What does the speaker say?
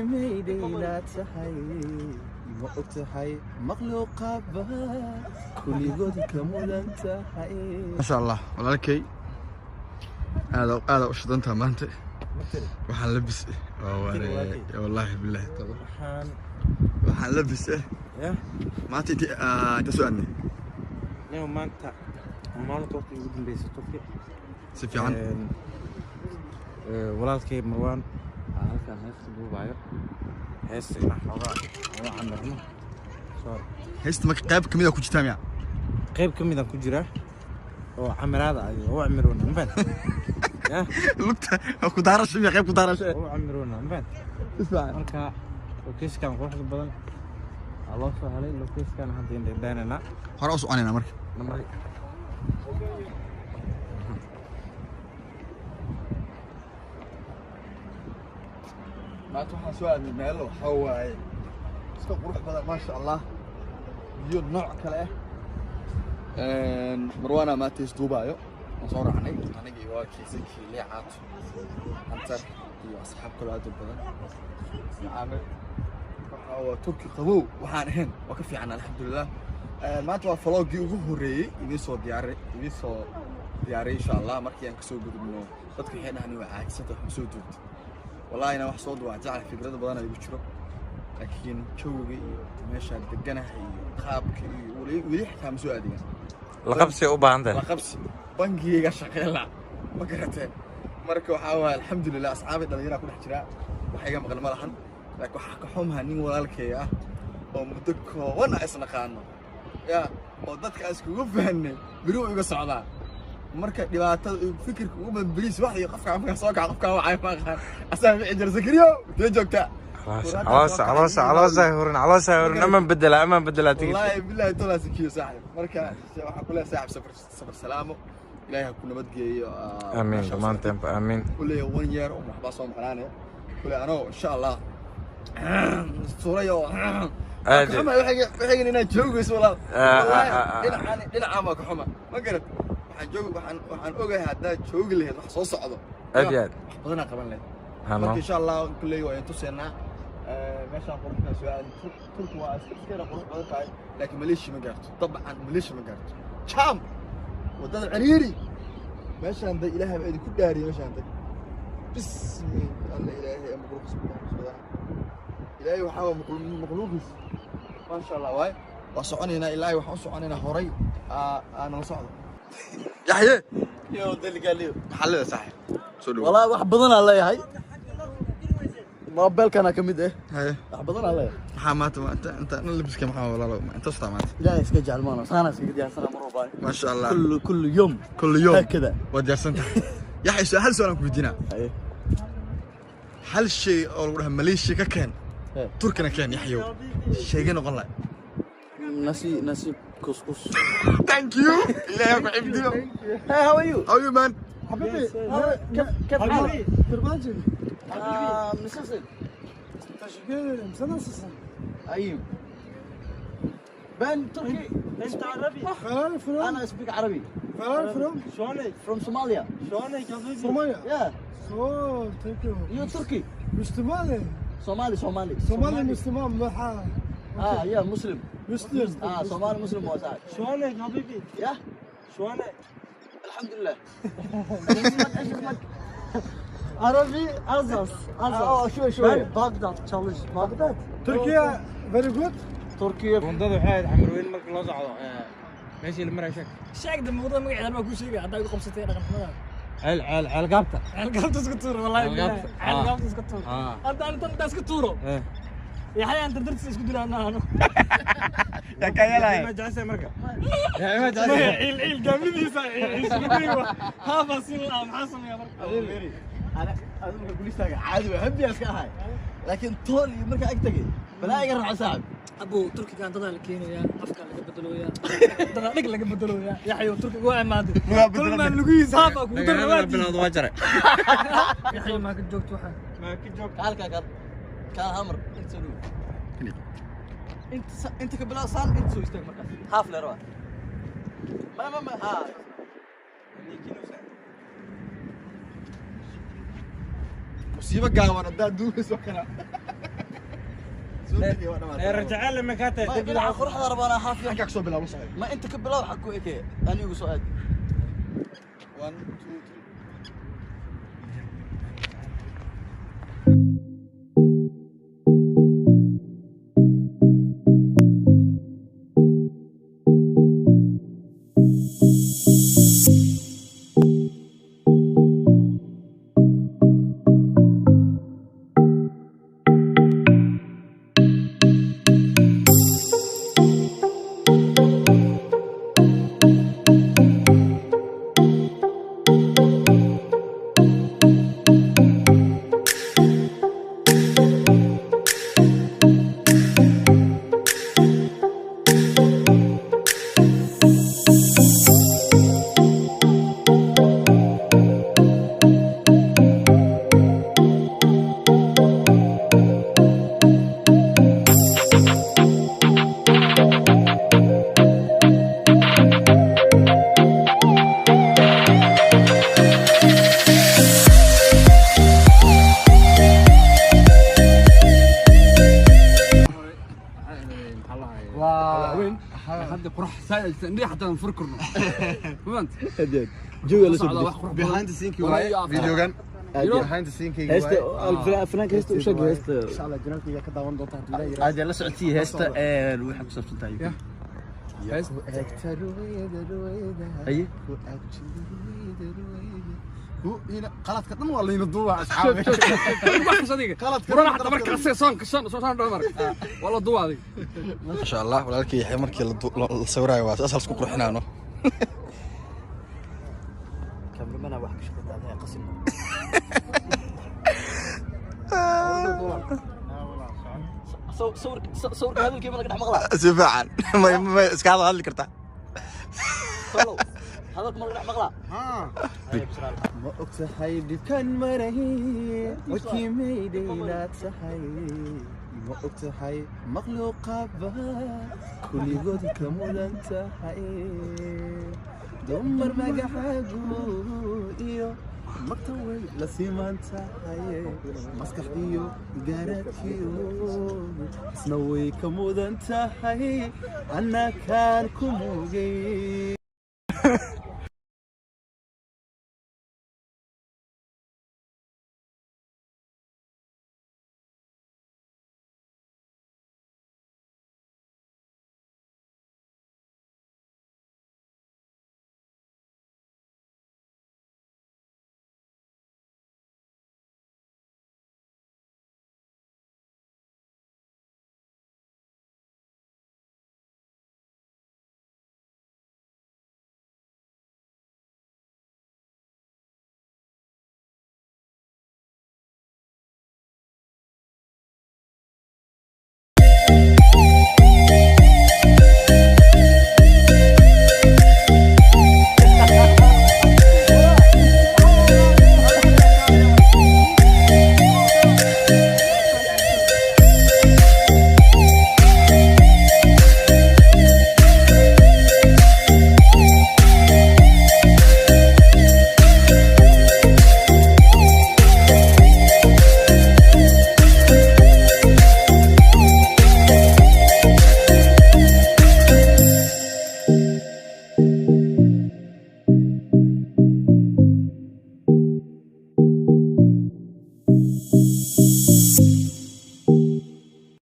Maydhayna tahay, ma og tahay makhluuqaba kulligood ka mudan tahay. Maasha Allah, walaalkay, aada aada u shidantaa maanta. Waxaan labis waa waare, wallaahi billahi taala. Waxaan Waxaan labis ya maanta inti inta soo aadnay. Nio, maanta maalinta waqti ugu dambeysay Turki. Si fiican. Walaalkay Marwaan aa halkaan heesta duubaayo, heesta inaan xoogaa uga camirno. Sorry. Heesta marka qayb kamid a ku jirtaa miya? Qayb ka midaan ku jiraa oo camiraada ay u camiroona, ma fahanti ya? Lugta ku daarasho miya, qayb ku daarasho? U camiroona, ma fahanti? Si fiican. Marka location quruxda badan aa loo soo helay, location hadda indhindhaynayna. Hore u soconayna marka. Namari. Maanta waxaan soo aadnay meel waxaa waaye iska qurux badan, maasha Allah, biyo nooc kale ah. Marwaana maanta isduubaayo, waan soo raacnay aniga iyo walaalkii Zaki Leecaato Hantar iyo asxaab kaloo aad u badan iyo Caamir. Waxa waa Turki qabow waxaan ahayn waa ka fiican, alxamdulilah. Maanta waa vlog-gii ugu horreeyey idiin soo diyaaray insha Allah. Markii aan kasoo gudubno, dadka waxay dhahaan waa caajisanta, wax ma soo duubtay. Wallahi inaan wax soo duwaa jecel, fikrado badan ay igu jiro, laakiin jawiga iyo meeshaan deganahay iyo qaabka iyo weli weli xitaa ma soo aadigan. La qabsi u baahan tahay. La qabsi, bangigayga shaqeyn la, ma garateen? Marka waxaa waaye alxamdulilah, asxaabi dhallinyaraa ku dhex jiraa, wax iga maqan ma lahan. Laakiin waxaa ka xumaha nin walaalkay ah oo muddo kooban aan isnaqaano ya oo dadka aan iskugu fahanay beri uu iga socdaa. Marka dhibaatada iyo fikirka ugu badan beriis wax iyo qofka markaa soo kaca, qofka wacay ma aqaan, asaa wici jira: "Zakariyo, intee joogtaa?" Caloosha, caloosha, caloosha hurin, caloosha hurin, aman bedela, aman bedela tigid. Wallaahi billahi tolaa sikiyo saaxib. Marka waxaan ku leeyahay saaxib, safar safar salaamo, Ilaahay ha ku nabadgeeyo. Amiin. Meesha. Dhammaanteenba amiin. Kulley one year un waxbaa soo maqnaanaya kulley anoo insha Allah suurayo. Aad. Xuma waxaygan inaad joogayso, walaal. Wallaahi, dhinacaan dhinacaan baa ka xuma, ma garad? Waxaan joog waxaan ogahay haddaad joogi lahayd wax soo socdo. Aad iyo aad. Wax badanaa qaban lahayd. Hano. Marka insha Allah kulley waa idin tuseynaa meeshaan quruxda soo aadin. Turku waa iska yara qurux badan tahay, laakiin Maleeshiya ma gaarto, dabcan Maleeshiya ma gaarto. Jam, waddada ciriiri meeshaan day. Ilaahay baa idinku dhaariyay meeshaan day. Bismi Alla, Ilaahay ama quruxs badan, Ilaahay waxaa waa makhluuqiis, maasha Allah. Waay waa soconaynaa, ilaahay waxaan u soconaynaa horay aa nala socdo. Yaxye. Yo, deligaliyo. Maxaa leedahay saaxiib? Soo dhawo. Walaa wax badan aan leeyahay, mobilkana ka mid eh. Haye. Wax badan aan leeyahay. Maxaa maanta inta inta labiska maxaa, walaalo, inta staa maanta? Ilaahay iska jecel maano, saana iskaga diyaarsana mar walba. Maasha Allah. كل يوم. كل يوم. هكذا. Waa diyaarsan tahay. Yaxye, hal su'aal aan ku weydiinaa. Haye. Hal shay oo lagu dhaha Maleeshiya ka keen, He. Turkina keen, Yaxyow, sheegay noqon lahay? Nasi nasi kuskus. Thank you, Ilaahay ha ku xifdiyo. Hey, how are you? How are you, man? حبيبي، كيف كيف حالك؟ آه، nasılsın? Teşekkür ederim. Sen nasılsın? İyiyim. Ben Turkey. انت عربي؟ Where are you from? انا speak عربي. Where are you from? شلونك؟ From Somalia. شلونك يا حبيبي؟ Somalia. Yeah. So, thank you. You Turkey? Müslüman. Somali, Somali. Somali Müslüman. Ha. اه يا مسلم. Müslüm. اه، صومالي مسلم وساعد. شلونك يا حبيبي؟ يا شلونك؟ الحمد لله. ايش اسمك؟ ايش اسمك؟ عربي az az az. اه، شوي شوي. Ben Bagdat çalış. Bagdat. Türkiye very good. تركيا. Bundada waxay ahayd Xamarweyn marka loo socdo, meeshii la maray sheeg. Sheegda muuqda magaceeda baa kuu sheegaya haddaa igu qabsatay dhaqan xumada. Ceel ceel ceel gaabta. Ceelgaabta isku tuur, wallahi. Ceelgaabta. Billahi ceelgaabta isku tuur. Hadda aan tan isku tuuro yaxya aan dardartiisa isku dilaana ano. Yaa kaa yeelaya? Ma jeceshahay marka? Yaa ma jeceshahay? Ciil ciil gaamnidiisa ciil isugu day haafaa siin lahaa, maxaa sameeyaa marka? انا انا marka gulistaga caadi waa happy iska ahay, laakiin tool iyo marka ag tagay balaa iga raaco saaxib. Abu Turkigan dadaa la keenayaa, afkaa laga bedelooyaa, dadaa dhig laga bedelooyaa. Yaxyo, Turkiga waa imaaday, kulmaa lugihiisa haafaa kugu darra waa diiday. Bilowda waa jaray. Yaxyo, maa ka joogto waxaan? Ma ka joog. Kaalka kaal kaal hamar inta soo dhow, inta inta ka bilaw saan, inta soo istaag markaas haaf leer waa ma ma ma ha. Musiibo gaaban haddaad duugayso kana. Rajaceel ma ka tahay? Ma dhinaca quruxda rabaana half yar. Halkaa kasoo bilaabo socod. Ma inta ka bilaab xag ku ekee anigu soo aadi. 1 2 3. Hadda qurux saa'id indhihi xataa aan furi karno. Fahant? Jawiga la soo Socda wax qurux badan. Behind the scene waaye videogan. Behind the scene kayga heesta waaye. Fanaanka heesta u sheeg heesta. Insha Allah janaalkayga ka daawan doonta haddii la yiraahdo. Aad la socotii heesta ee waxay ku saabsan tahay. Heesta. Eegta ruwayda ruwayda. Haye. Ku agjida ruwayda ruwayda. Ku ina qaladka dhan waa layna duubaa asxaabi. Wax adiga. Qaladka Quraan xataa marka asay soon kashan soo saan dhamar. Wala duwa adiga. Masha Allah walaalkii Yaxya markii la sawiraayo waa saas isku qurxinaano. Cameraman wax ka shaqeynaya qasim. Sawirka hadalkii ma laga dhex maqlaa? Si fiican. Ma iska hadli kartaa. Solow hadalka ma laga dhex maqlaa? Ma og tahay dhibkaan maray wadkii maydhay inaad tahay, ma og tahay makhluuqaba kulligood ka mudan tahay, dumar magacaagu iyo magta way la siman tahay, maskaxdiyo garaadkiyo isna way ka mudan tahay, annakaan ku mugay.